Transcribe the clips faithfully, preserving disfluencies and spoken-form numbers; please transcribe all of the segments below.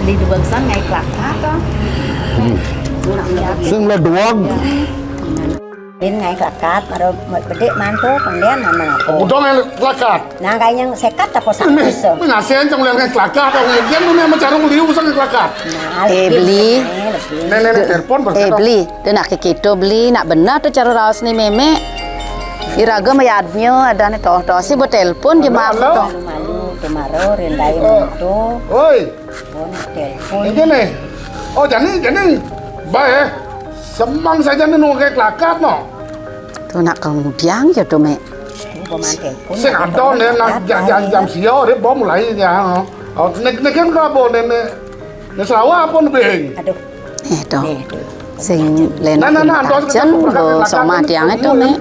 Di dua besar ngai kelakar to. Sing meleduag. Din ngai kelakar, baru bedik mantu, kemudian mana apa? Udah ngai kelakar. Nah, kayaknya sekat apa satus. Ini ngasih aja mulai ngai kelakar, kalau ngai dia lu nih sama carung liu sang kelakar. Nah, Eh, lebih, Beli. eh, lebih. Nenek telepon Eh, Beli. Dia nak kekito, Beli. Nak benar tu cara raos ni, Memek. Iraga mayadnya ada ni toh, toh. Si buat telepon je, Halo, maaf, halo. Toh. Malu-malu, kemaro, rendai mantu. Oi. Telepon. Ini nih. Oh, jani, jani. Baik. Semang saja nih nunggu kayak kelakat, no. Tu nak kemudian ya tu, Mek. Telepon. Sing ada nih, nak jam, jam, jam sio, dia bawa mulai ya. Oh, nek, nek kan kau bawa nenek. Nek sawah apa nih, Beng? Aduh. Eh, tu. Eh, tu. Sing len Nah, nah, nah, tajen, tajen, tajen, lo tajen, sama tajen, tiang tajen, itu, tajen. Mek.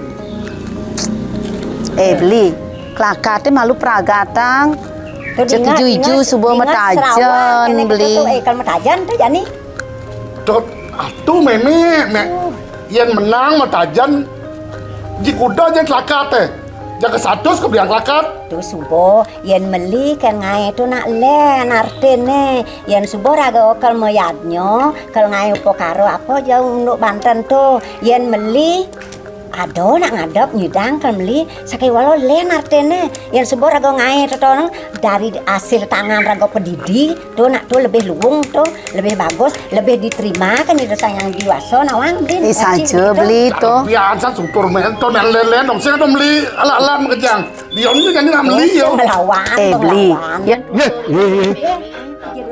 Eh, Beli. Kelakate malu pragatang. Tu cek dingat, iju-iju dingat, suba dingat metajen, Sarawak, kene kita Beli. Tu, eh, kalau metajen tu jani. Dot, atu meme, me, yen menang metajen, ji kuda je kelakate. Jaga satus kebiang kelakat. Tu suba, yen meli kan ngae tu nak len artine. Yen suba raga kal mayadnya, kal ngae upakara apa jauh unduk Banten tu. Yen meli, Ada nak ngadep nyidang kan meli sakewala len artine. Yen suba raga ngae tetono dari hasil tangan raga pedidi, tu nak tu lebih luung tu, lebih bagus, lebih diterima kan itu sayang jiwasa nawang din. Eh, saja beli tu. Biasa syukur men to len-len dong sing ada meli ala-ala makejang. Dia ni kan nak meli yo. Melawan, eh, beli. Ya. Ye, ye, ye.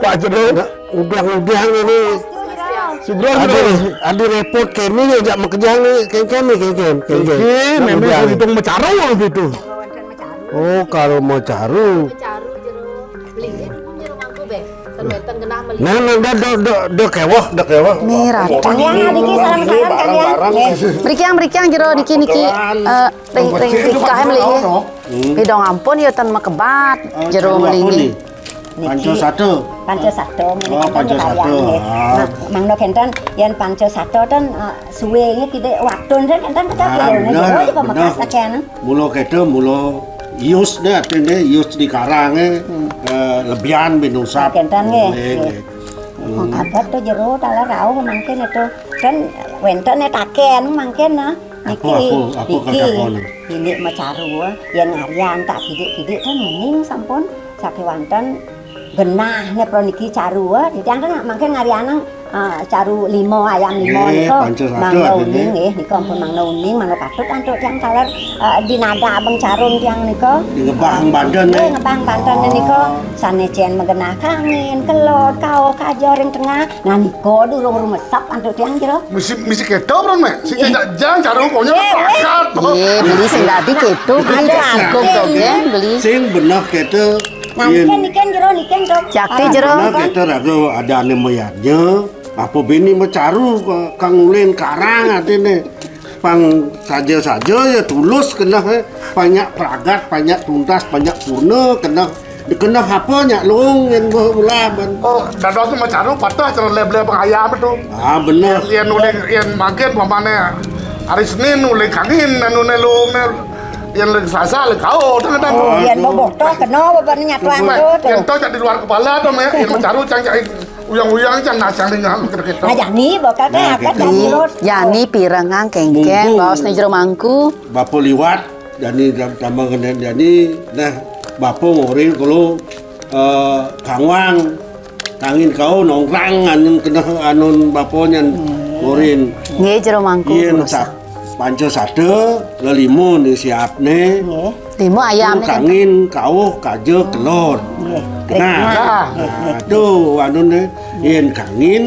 Pak Jero, udang-udang ini. Sugro, ada, ada repot kene ya jak makejang ni, kengken ni, kengken, kengken. Oke, nak memang udang. Untung macaru gitu. Oh, kalau macaru. Macaru jero. Beli, eh, dukung jero mangku, be. Kan weten genah meli. Nah, nah, dah, dah, dah, dah kewah, dah kewah. Merah. Kalian adiki salam-salam kalian. Barang-barang. Merikiang, merikiang jero niki, niki. Eh, ring, ring, rikah meli. Hmm. Idong ampun ya tan makebat. Oh, jero meli ni. Panca satu. Panca satu, ngene. Oh, kenten panca satu. Nggih. Ah. Nah, mangda kenten yen panca satu ten, eh, suwene kide waktun ten kenten kecap. Ah, kene bener, jero aja bener. Pamekasake anu. Mula kete, mula ius deh, artine ius di karange, hmm, eh, lebihan binusap. Kenten nggih. Nggih, nggih. Hmm. Makabat to jero taler rauh mangkin itu. Kan wenten taken mangkin nah. Apa, niki, apa, apa niki, kata apa nih? Ini macaru, yen ngarian tak kidik-kidik kan uning sampun sakewanten genah ne pro niki caru, eh. Titiang kan mangkin ngarianang, eh, caru lima, ayam lima. Nggih, nika. Panca satu mangga artine. Uning, nggih, nika ampun mangga uning, mangga patut antuk tiang taler, eh, dinada abeng carum tiang nika. Di ngebah Banten, nggih, eh. Ngebah Banten nika. Oh. Sane cen magenah kangin, kelod, kauh, kaja ring tengah. Nah, nika durung rumesep antuk tiang jero. Misi, misi keto, Bro, Mek. Si jejak jang, cara pokoknya. Iya, iya. Pakat. Iya, beli sing dadi keto, beli. Ada singkong artine. Dogen, beli. Sing benah keto. Nah, yen niken, niken jero, niken, Dok. Jakti jero. Benah keto raga ada ane mayadnya. Apa bini macaru ka-, kang ulen karang artine. Pang saja-saja ya tulus keneh, eh. Banyak pragat, banyak tuntas, banyak purna keneh. Keneh apa nyak luung yen mbah ulah ban. Oh, dados macaru patah cara leble pengayam itu. Ah, bener. Yen uling, yen mangkin umpamane hari Senin uling kangin anune luung ne. Yen uling Selasa uling kau, kadang-kadang. Oh, yen boboto kena beban nyatuan tu. Yen to cak di luar kepala to, Mek. Yen macaru cang cak uyang-uyang cang nasang dengan kita-kita. Nah, jani bakal teh apa jani rot. Jani pirengang kengkeng, baos ne jero mangku. Bapa liwat, jani tam-, tambah kena jani, nah, bapa ngorin kulo, eh, kangwang, kangin kau nongkrang anun kena anun bapa nyan ngorin. Nggih, jero mangku. Yen tak panca sata, lelima ni siap ne. Nggih. Lima ayam tu ne kan. Kangin, kauh, kaja, kelor. Nggih. Nah, nggih, nah, nggih. Tu anu ne, yen kangin,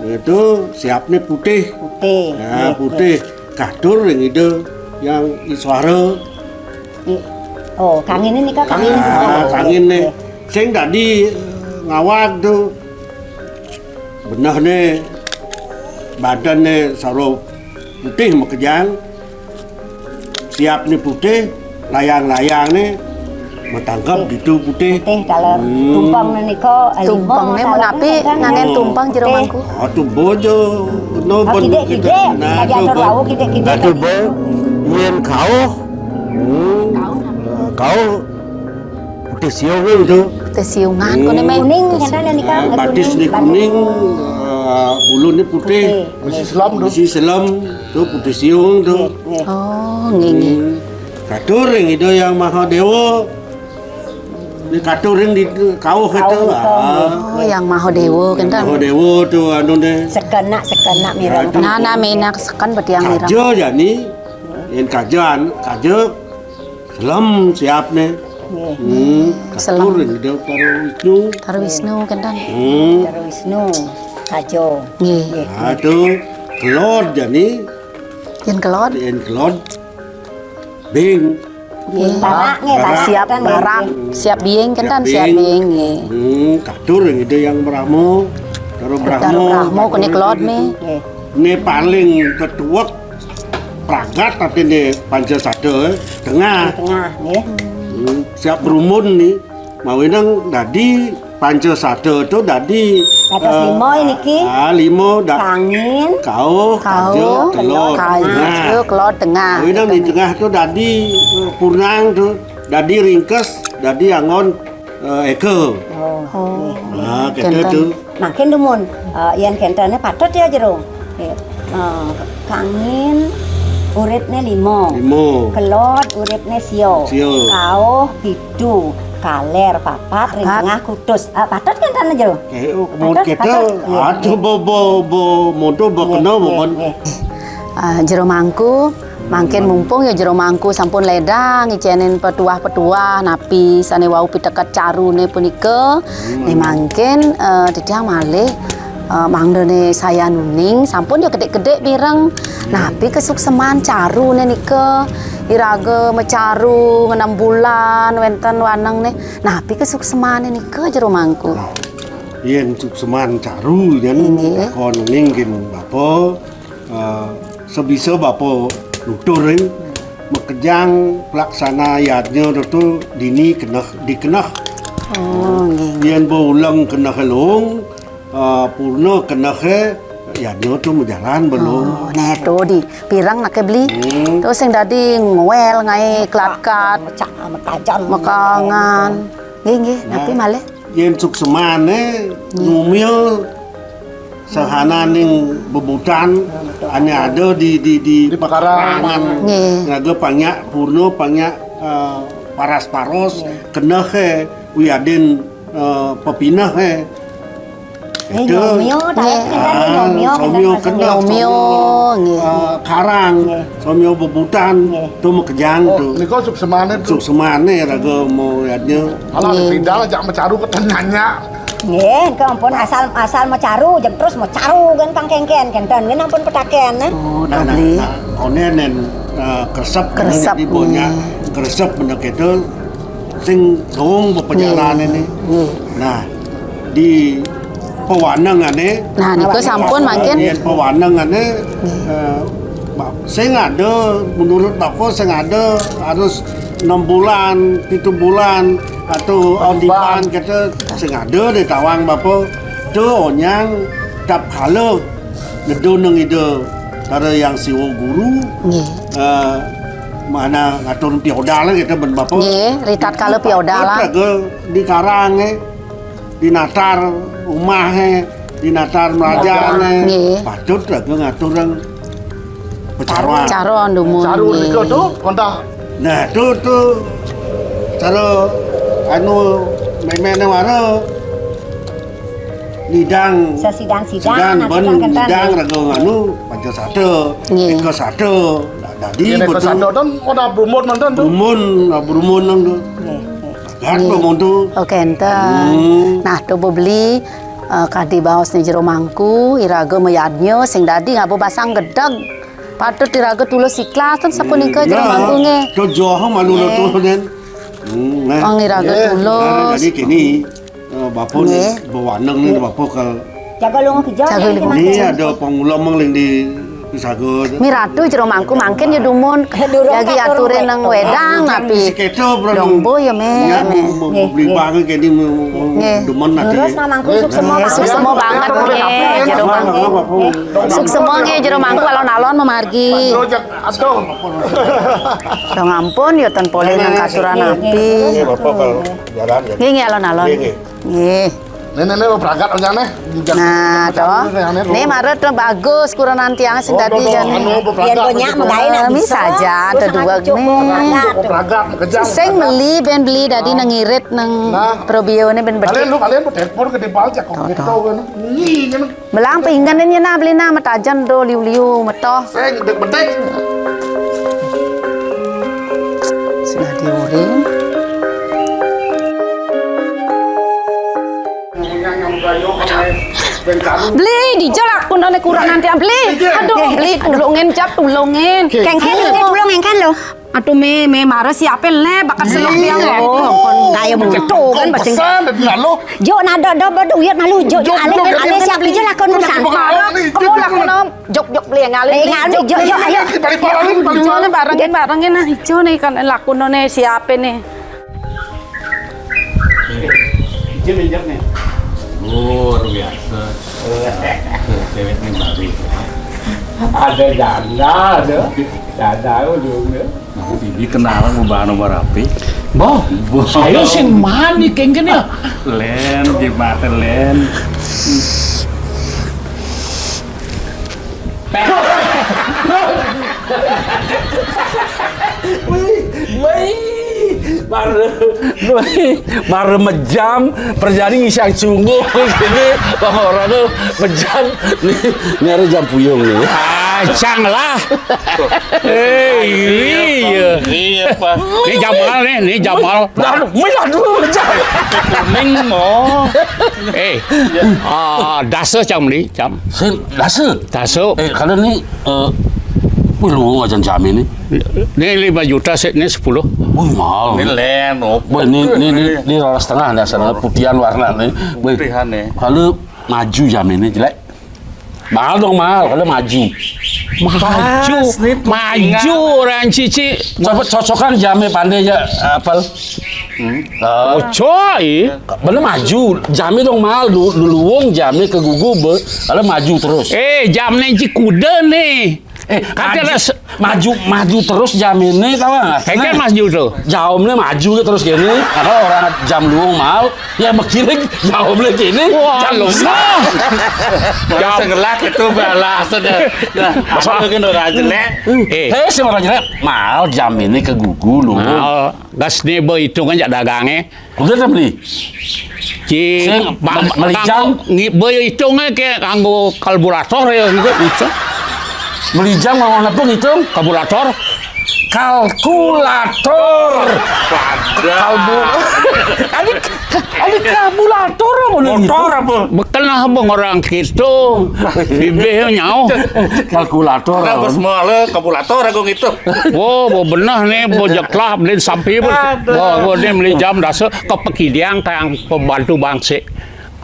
itu siap ne putih. Putih. Nah, nggih, putih. Nggih. Katur ring ida yang iswara. Nggih. Oh, kangin nika kangin. Ah, kangin ne. Nggih. Sing dadi, eh, ngawag tu. Beneh ne, badan ne saro putih makejang. Siap ni putih, layang-layang ni matangkep gitu putih. Putih taler. Hmm. Tumpeng ni nika, eh, tumpeng lima ni taler menapi ni kan. Ngangen tumpeng jero mangku. Ah, tu bojo. No, oh, pun kidik-kidik. Nah, tu bo. Kidik-kidik. Nah, tu bo. Yen kauh. Hmm. Kauh. Kauh. Siung tu. Teh siungan koné méh. Kuning, kénten nika, batis ni kuning, eh, bulu ni putih. Putih. Bisi selem tu. Bisi selem tu, putih siung tu. Nggih, nggih. Oh, nggih, nggih. Hmm. Katur ring Ida Hyang Mahadéwa. Ni katur ring di kauh itu. Kauh itu, ah. Nggih. Oh, Hyang Mahadéwa, kénten. Hyang Mahadéwa tu anu né. Sekenak, sekenak mireng. Nah, nah, ménak seken betiang mireng. Kaja jani. Yén kaja, kaja Selem siap né. Nggih. Hmm, selem. Katur ring Ida Karo Wisnu. Karo Wisnu, kénten. Hmm. Karo Wisnu. Saja. Nggih. Nggih. Nah, tu kelod jani. Yén kelod? Yén kelod. Bing. Nggih. Barak, nggih, barak. Siap barak, siap bing, kénten, siap bing, nggih. Hmm, katur ring Ida Hyang Brahma. Karo Brahma. Karo Brahma, koné kelod, méh. Nggih. Né paling ketuek pragat atiné panca sata, eh, tengah. Tengah, nggih. Hmm, siap brumun ni. Mawinan dadi panca sata tu dadi, dados, eh, lima niki. Ah, lima da-, kangin, kauh, kauh, kaja, kelod. Kaja, nah, kelod tengah. Mawinan di tengah tu dadi, eh, purnang tu, dadi ringkes, dadi anggon, eh, éka. Oh. Oh. Nah, kéto tu. Mangkin dumun, eh, yén kéntené patut ya, Jero. Eh, eh, kangin uripné lima. Lima. Kelod uripné sia. Sia. Kauh pitu. Kalér papat, ring tengah kutus. Eh, patut kéntené, Jero? Eh, oh, mun patut, kéto, patut. Nggih, aduh, nggih. Bo, bo, bo, monto, bo, nggih, kena, nggih, mohon. Nggih. Ah, Jero Mangku, mangkin mumpung ya Jero Mangku sampun lédang ngicénin petuah-petuah napi sané wau piteket caruné punika. Hmm. Né mangkin, eh, titiang malih, eh, mangdané sayanuning sampun ya kedik-kedik mireng. Hmm. Napi kasukseman caruné nika? Iraga macaru ngenem bulan wénten wanengné. Napi kasuksemané nika, Jero Mangku? Nah, yén sukseman caru nyen, inggih, kon ningkin bapa, eh, sabisa bapa nutur, eh, makejang pelaksana yadnya tu dini keneh, dikeneh. Oh, nggih, nggih. Yén ba uleng keneh luung, eh, purna kenehé, yadnya tu majalan ba luung. Oh, né to di pireng naké beli. Hmm. To sing dadi ngoél ngaé klatkat. Mecak, metajan. Mekangan. Nggih, nggih, nah, napi malih? Yén suksemané, nggih, numia sahananing bebutan, ya, betul, ané ada di, di, di, di pekarangan. Nggih. Raga panyak purna, panyak, eh, paras-paros, nggih, kenehé, wiadin, eh, pepinehé. Nggih, itu. Nyomia, ah, nyomia, somia keneh, nyomia, somia, nggih, eh, karang, nggih, somia bebutan, nggih, tu makejang. Oh, tu. Nika suksemané tu. Suksemané raga mau yadnya. Alah, nggih, tidak jak macaru kéto nyanyak. Nggih, nika ampun asal, asal macaru, jeg terus macaru kan pangkéngkén, kénten, nggih ampun petakén, eh. Oh, nah, nah, dobli. Nah, koné nén, eh, kresep, kresep, nggih. Kresep bener kéto. Sing dong bepejalan ini. Nggih. Nah, di pewanengané. Nah, nika sampun mangkin. Yén pewanengané, nggih, eh, ba-, sing ada, menurut Bapa sing ada harus enam bulan, pitu bulan, atau on demand, kata sing ada di tawang Bapa. Tu onyang tap kala ngedunang Ida Tara Hyang Siwa Guru. Nggih. Eh, mana ngatur piodal kita ben Bapa. Nggih, ritatkala piodal. Patut raga di karang, eh, di natar umah, eh, di natar merajan, eh. Nggih. Patut raga ngatur ring pecaruan. Caruan dumun. Caru nggih. Nika tu, kontah. Nah, tu, tu cara anu méméné wara. Nidang. Sesidang-sidang, sidang, nah, ben sidang kénten, nidang nggih. Raga nganu, panca sata, nggih. Éka sata. Nah, dadi yén éka betul. Sata ten, pada brumun manten tu. Brumun, nah, brumun nang tu. Nggih, nggih. Kan nggih. Brumun tu. Oh, kénten. Hmm. Nah, tu beli, eh, kadi baos ni Jero Mangku, iraga mayadnya, sing dadi ngaba basang gedeg. Patut iraga tulus ikhlas, ten sapunika Jero Mangku nggih. Nah, tu joh malu nggih. Tu, den. Hmm, nah. Pang iraga nggih. Tulus. Nah, jadi kini, Eh, bapa ni, nggih. Bewaneng ni bapa kal. Jaga lunga kerja, jaga lunga kerja. Ni ada pengulama ling di Sago. Mi ratu jero mangku mangkin ya dumun. Durung jagi katur ature wek nang to. Wedang. Jangan tapi bisi keto, bro. Dong bo ya, me, ya, me. Mau, mau beli banget kayak ini, mau, mau Nggih. Demen nanti. Terus mangku suksema. Nggih, suksema banget nggih, jero mangku. Suksema nggih jero mangku alon-alon mamargi. Dong ampun ya ten polih nang katuran api. Nggih, Bapak kalau jalan ya. Nggih, nggih, alon-alon. Nggih, nggih. Nggih. Nih, nih, nih, berangkat aja nih. Nah, toh. Nih, mara to bagus kurenan tiang sing dadi jane. Yen banyak menggawe nak bisa. Saja ada dua cukup nih. Berangkat, kejam. Sing meli ben beli dadi nang irit nang Probione ben bedik. Kalian lu, kalian mau telepon ke Depal cak kok gitu kan. Nih, kan. Belang pinggan ini nah beli nah metajan do liu-liu metoh. Sing bedik-bedik. Sudah diurin. Beli, dijo lakunane kurang nanti, beli. Aduh, beli, tulungin, Jap, tulungin. Kengken, tulungin kan lo. Aduh, me, me, mara siape le, bakat selok dia le. Kayak begitu kan, basing. Pesan, dan lalu. Jo, nado, do, do, uyat malu, jo, jo, ale, jo, ale, jo, siape jo lakon jo, rusak. Kamu lakon om, jok, jok, beli, ngalih, eh, beli, ngalih, jok, jo, beli, jo, ayo. Balik, balik, balik, balik. Ijo ne barengin, barengin, nah, ijo ne kan lakunane siape ne. Izin injak nih. Luar biasa. Cewek nih baru. Ada janda, ada. Janda ujungnya. Nah, ini kenalan mau bahan nomor rapi. Boh, boh. Ayo sing mani kengken ya. Len, gimana Len? Wih, wih, mare, wih, mare mejam, perjani ngisang cunguh, gini, bang orang tuh mejam, nih, nyari jam puyung nih. Ah, cang lah. Eh, iya. Iya, Pak. Ini Jamal nih, ini Jamal. Aduh, milah dulu mejam. Kuning mau. Eh, ah, dasa cang beli, cang. Sen, dasa. Taso. Eh, kalau ni, eh, wih, lu ngajan jam ini. Ni lima juta sik, ni sepuluh. Wih, mahal. Ni len, oh. Wih, ni, ni, ni, ni rara setengah ni asal putihan warna ni. Wih, putihan ni. Kalau maju jam ini jelek. Mahal dong, mahal kalau maju. Maju. Maju orang cici. Coba cocokan jamnya pandai aja, apal. Hmm. Ojo, i. Belum maju, jame dong mal du-, dulu wong jame ke gugu be, kalau maju terus. Eh, jam ne ji kuda ne. Eh, kata maju, las- maju, maju terus jame ne kawan. Kan maju tuh. Jam ne maju terus gini, karena orang jam luwung mal, ya begitu jam ne gini. Wah, jam lu mah. Jam sengelak itu balas sudah. Nah, apa lagi orang jelek? Eh, saya orang jelek. Mal jam ini ke gugu lu. Mal. Gas ni ba hitungan jak dagange. Udah dah beli. Ci, sing ba-, beli jam. Ngi-, ba hitunge ke nganggo kalkulator ya gitu. Beli jam nganggo apa ngitung? Kalkulator. Kalkulator. Kalbu. Ada, ada kalkulator apa lu gitu? Motor apa? Bekenah bang orang gitu. Bibih nyau. Kalkulator. Kenapa semua le kalkulator aku gitu? Wo, wo benah ni, wo jeklak beli sampi, wo. Aduh. Wo, wo ni beli jam dasa ke pekidiang kang pembantu bangsi.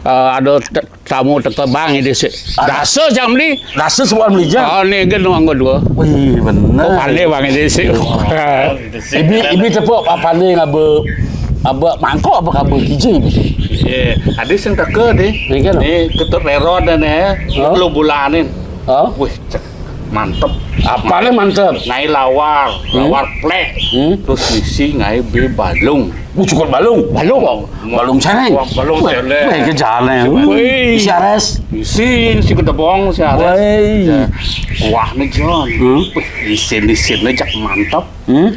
Eh, ada te-, tamu teka bang ini si. Dasa jam beli. Dasa sebuah beli jam. Oh, ni gen orang kedua. Wih, benar. Oh, pandai bang ini si. Ibi, ibi tepuk apa pandai ngabe, abe mangkok apa kabe kiji ibi? Eh, ada sing teka deh. Ni kan? Ni ketut rero dan eh, oh. Lu bulanin. Oh. Wih, cek. Mantep. Apa nih mantep? Ngai lawar, hmm? Lawar plek. Hmm? Terus isi ngai be balung. Uh, cukup balung. Balung. Balung sana. Wah, balung sana. Wah, ke jalan. Wih. Isi ares. Isi, isi kedebong, isi ares. Wih. Ya. Wah, nih John. Hmm? Wih, isin, isin aja mantep. Hmm?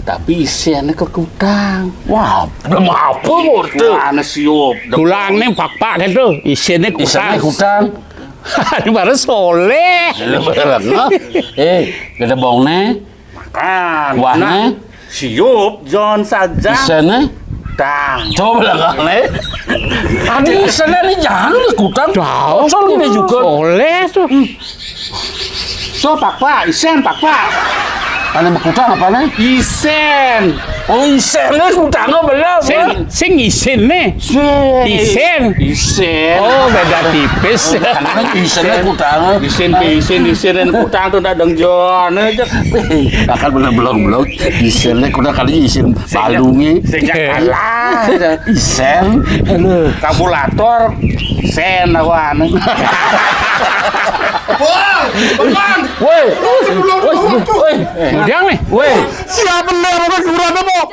Tapi isiannya kekutang. Wah, belum apa, Murti? Mana siup? Tulang nih pak-pak gitu, isiannya kutang. Isiannya kutang. Ini baru soleh. Ini beneran, no? Eh, gede bongnya. Makan. Wahnya. Nah, siup, John saja. Isene. Tang. Coba lah, Kang, nih. Adi isene nih jangan lu ikutan. Jauh. Sol ini juga. Soleh tuh. So, Pak, Pak, isen, Pak, Pak. Ane mekutang apa nih? Isen. Oh, isin nih kutangé belum. Sing, sing isin nih. Isin. Isin. Oh, beda tipis. Isin nih kutangé. Isin, isin, isin, kutang tuh ndak dong Jon. Akan belum, belum, belum. Isin nih kuda kali isin balungé. Sejak kalah. Isin. Kalkulator. Sen awan. Wah, Bang. Woi. Woi. Woi. Udah nih. Woi. Siapa nih? Apa kurangnya, Bu?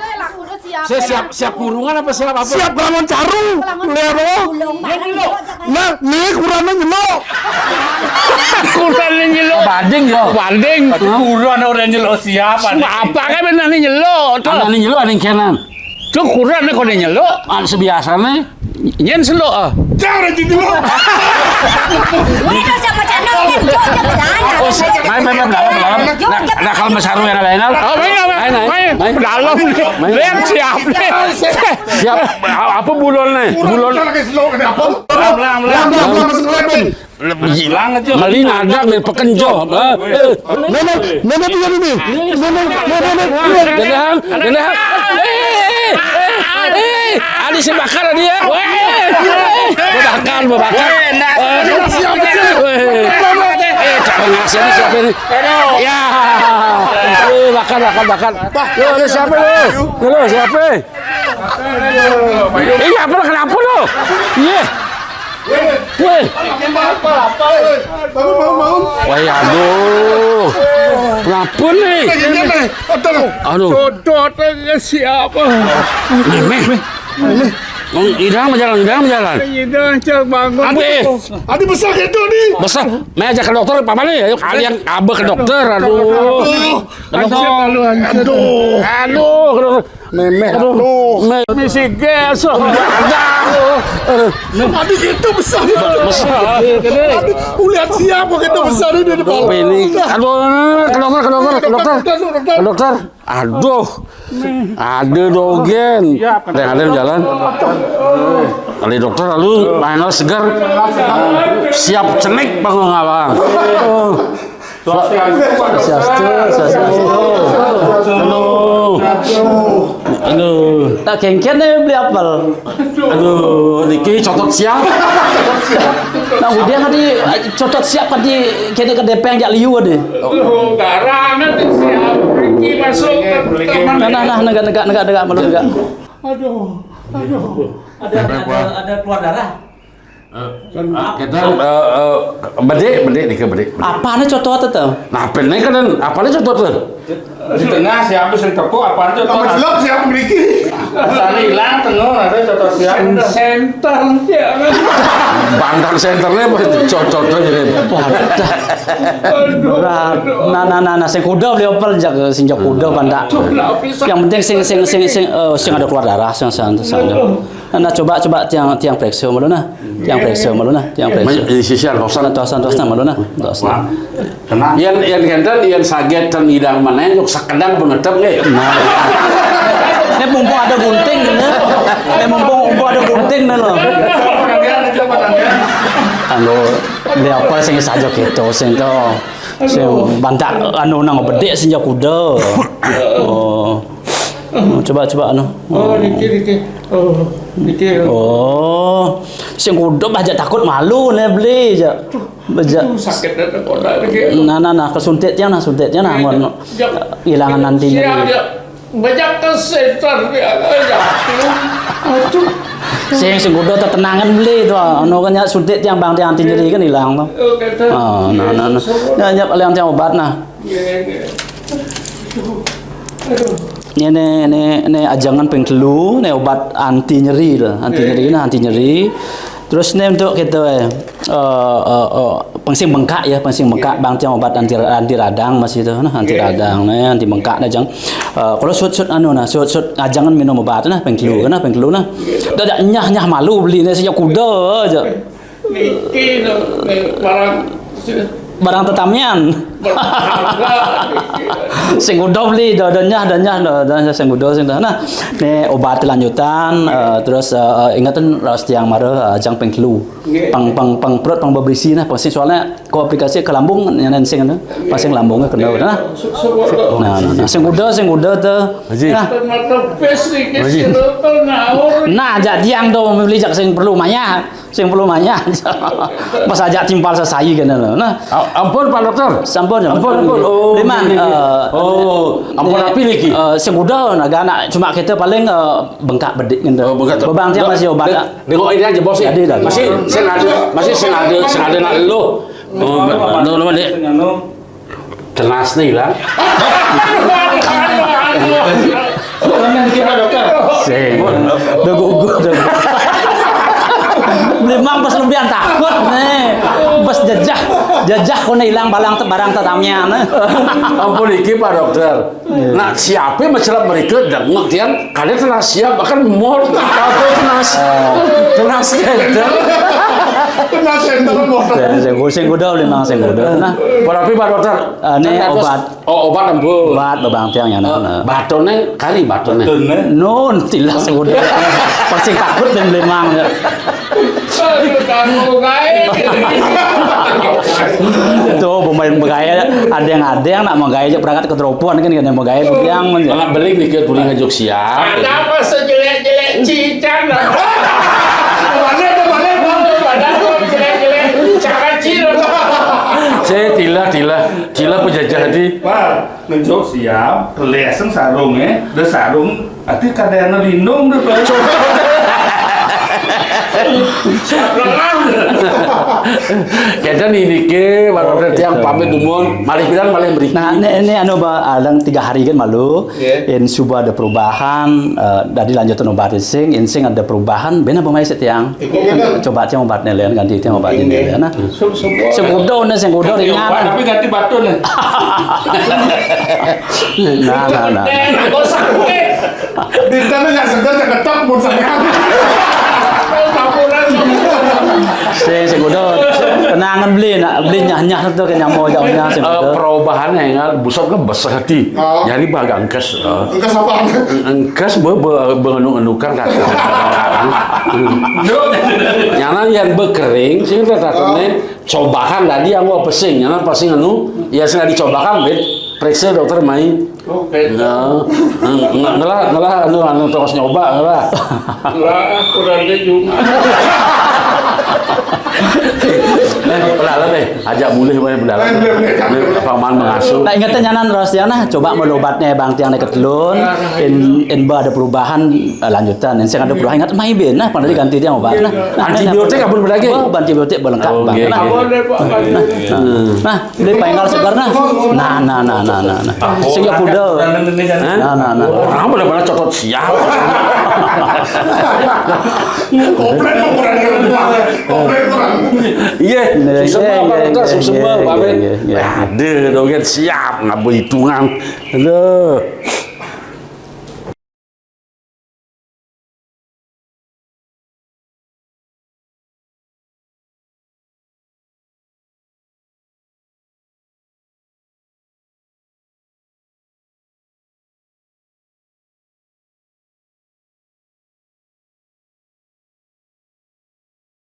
Saya siap, siap kurungan apa siap apa? Siap ngelawan caru. Lihat, Bu. Nah, nih kurangnya nyelok. Kurangnya nyelok. Banding, yo. Banding. Kurang orang nyelok siapa nih? Apa kan benar nih nyelok? Tuh. Anak nih nyelok, anak kanan. Tuh kurang nih kok dia nyelok. Ah, sebiasanya. Nyén seluk, ah. Jangan rajin dulu. Ini udah siapa channel, Ken? Jo, siapa channel? Oh, main, main, main, dalam, dalam. Jo, Nah, siapa nah, kalau Mas Haru yang lain, oh, main, main, main, main, main. Dalam. Main. Lihat siapa? Siap. Apa bulon nih? Bulon. Jangan rajin dulu, kenapa? Belang, belang, belang. Belang, belang, belang, belang. Hilang aja. Meli nadak nih pekenjo. Eh, eh. Nenek, nenek dia ini. Nenek, nenek, nenek. Gendang, gendang. Eh, eh, eh, eh. Adi si bakar dia. Weh, eh. Bakar, bakar. Eh, eh, eh, eh, siapa ini? Ya. Eh, bakar, bakar, bakar. Lo, lo siapa lo? Lo siapa? Iya, apa lo kenapa lo? Iya. Woi. Bangun, bangun, bangun. Woi, aduh. Kenapa nih? Aduh. Aduh. Jodoh tanya siapa? Mémé. Mémé. Irang berjalan, Irang berjalan. Irang cak bangun. Aduh, eh. Aduh, besar gitu nih. Besar. Mémé ajak ke dokter apa nih? Ayo kalian kabur ke dokter. Aduh. Aduh. Aduh. Aduh. Aduh. Mémé, aduh. Mémé si gas. Aduh, itu besar. Besar. Aduh, lihat siapa gitu besar ini depan. Ini. Aduh, ke dokter, ke dokter, ke dokter. Ke dokter. Aduh. Ada dogen. Ada, ada jalan. Kali dokter lalu main segar. Siap cenik bangun abang. Swastiastu, swastiastu. Halo. Halo. Tak kéngkén deh beli apel. Aduh, niki cotot siap. Nah, udah tadi cotot siap tadi kéné ke dépéng jak liu deh. Loh, garang kan siap. Niki masuk ke teman. Nah, nah, nah, negak, negak, negak, negak, malu negak. Aduh, aduh. Ada, ada, ada keluar darah. Eh, kita, eh, eh, bedik, bedik, dikit bedik, bedik. Apané cotot to? Nah, apané kan, apané cotot to? Di tengah siapa sing tepuk, apané cotot? Nomor jelas siapa mriki? Asal hilang tengah, ada cotot siapa? Sen-, center, ya. Bandar senternya apa? Cotot to jadi. Wadah. Aduh, berat. Aduh. Nah, nah, nah, nah, sing kuda beli opel, jak, sing jak kuda, pandak. Aduh, lapis. Yang penting sing, sing, sing, sing, eh, sing ada keluar darah, sing, sing, sing ada. Aduh. Nah, nah, coba, coba tiang, tiang periksa malu nah. Tiang periksa malu nah, tiang periksa. Di sisi kosong. Nah, tosan, tosan malu nah. Tosan. Tenang. Yén, yén kénten, yén saget ten idang manéh, yuk sekedang pengetep nggih. Nah. Ini mumpung ada gunting, ini. Ini mumpung, mumpung ada gunting, nih, loh. Kanggo beli apa sing saja gitu, sing to. Sing bantak anu nang bedik sing jak kuda. Oh. Oh, coba, coba, anu. Oh, niki, niki. Oh, niki. Oh, sing kuda bajak takut malu né beli jak. Bajak. Aduh, sakit dah kepala lagi. Nah, nah, nah, kesuntik tiang nah, suntik tiang nah, mun ilangan nanti siap, nyeri. Ya. Bajak ke senter ya, ya. Aduh. Sing, sing kuda tetenangan beli to. Anu kan ya suntik tiang bang tiang anti nyeri kan hilang to. Oke, dah. Ah, nah, nah, nah. Ya, ya, kalian tiang obat nah. Iya, iya. Aduh. Aduh. Ini, ini, ini ajangan ping telu, ini obat anti nyeri to. Anti nyeri nah, anti nyeri. Terus ini untuk kita, eh, eh, eh, eh, pengsing bengkak ya, pengsing bengkak bang tiang obat anti, anti radang masih to. Nah, anti radang nih, anti bengkak nah jang. Eh, kalau sut-sut anu nah, sut-sut ajangan minum obat nah, ping telu nah, ping telu nah. Dah, dah nyah-nyah malu beli nih sing jak kuda aja. Niki no, nih, barang sini. Barang tetamian. Sing uda beli, da, da nyah, da nyah, da, da nyah, sing uda, sing uda. Nah, ni obat lanjutan, eh, terus, eh, eh, ingetan raos tiang mara, eh, ajang ping telu. Nggih. Pang, pang, pang perut, pang beberisi nah, pang sing soalnya ko aplikasi ke lambung, nyanan sing anu, pang sing lambungnya kena, nah. Nah, nah, nah, sing uda, sing uda tu. Haji. Nah. Haji. Nah, jak tiang tu beli jak sing perlu maya. Sing perlu maya. Pas ajak timpal sesai kena lo. Nah. A-, ampun, Pak Dokter. Sampun, ampun, ampun. Oh, memang, ini, ini. Eh, oh, ampun, ini, api niki? Eh, sing uda, nah, anak cuma kita paling, eh, bengkak bedik gitu. Oh, bengkak. Bebang tiang masih obat. Tengok ini aja, Bos. Jadi dah. Masih, saya ada, masih saya ada, saya ada nak lu. Oh, no, no, Dek. Tenas ni lah. Sing. Dah gugur, dah gugur. Memang bos lebih takut ni. Bos jejah, jejah ko ni hilang barang, barang tetamian ni. Ampun, iki, Pak Dokter. Iya. Nak siapa masalah mereka dengok tiang, kalian telah siap akan mor, apa tenas, tenas center. Tenas center mor. Sing, sing, sing uda, memang sing uda. Nah. Berapa, Pak Dokter? Ah, ni obat. Oh, obat ampun. Obat bebang tiang ya, nah, nah. Batonnya kari batonnya. Nun, tilah sing uda. Pasti takut dan memang ya. Aduh, kanggo gae. Tuh, pemain begawe, ada yang, ada yang nak begawe aja perangkat keteropoan kan, kan yang begawe biang kan. Anak beling dikit, beling ngajuk siap. Ada apa sejelek-jelek cican? Mana ada, mana ada, mana ada jelek-jelek cakacir. Saya tilah, tilah, tilah penjajah di. Pak, ngejuk siap, kelesen sarung, eh. Ada sarung, ati kada ana lindung tu, Pak. Kita ni niki, baru tiang pamit dumun, malih bilang malih mriki. Nah, ni, ni anu ba, alang tiga hari kan malu. Nggih. In suba ada perubahan, eh, dari lanjutan obat insing, insing ada perubahan, bena pemain setiang. Coba tiang obat ni lain, ganti tiang obat ni lain, nah. Sing uda ni, sing uda ringan. Tapi ganti baton ni. Nah, nah, nah. Di sana yang segar, yang ketok pun saya. Sing, sing uda. Tenangan beli, nak beli nyah-nyah tu ke nyamo jauhnya, sing uda. Eh, perubahan yang ingat, busok ke besar hati. Oh. Jadi bagang kes. Engkas apa? Engkas be-, be-, bengenuk-engukan kata. Nyana yang bekering, sing tetap ni. Cobakan tadi yang gua pesing, nyana pesing anu, ya sing dicobakan, bet. Periksa dokter mai. Oke. Ya. Nge-, nge-, ngelah, ngelah, anu, anu, terus nyoba, ngelah. Lah, kurang dia juga. Eh, pendalam, eh. Ajak mulih, eh, pendalam. Paman mengasuh. Nah, ingetan nyanan terus, ya, nah. Coba malobat ni bang tiang ni ketelun. In, in ba ada perubahan, eh, lanjutan. In sing ada perubahan, ingat mai bin, nah. Pandai ganti tiang obat, nah. Antibiotik apa lagi? Oh, antibiotik berlengkap, oh, bang. Nah. Nah, nah. Nah, beli paingal segar, nah. Nah, nah, nah, nah, nah, nah. Sing ya pudel. Nah, nah, nah. Orang benar-benar cotot siap. Komplain mah kurang, kurang. Komplain kurang. Iya, iya, sing semua, iya, Pak Dokter, iya, sing semua, iya, Pak Dokter. Iya, iya, iya. Ada dong kan siap, nggak berhitungan. Aduh.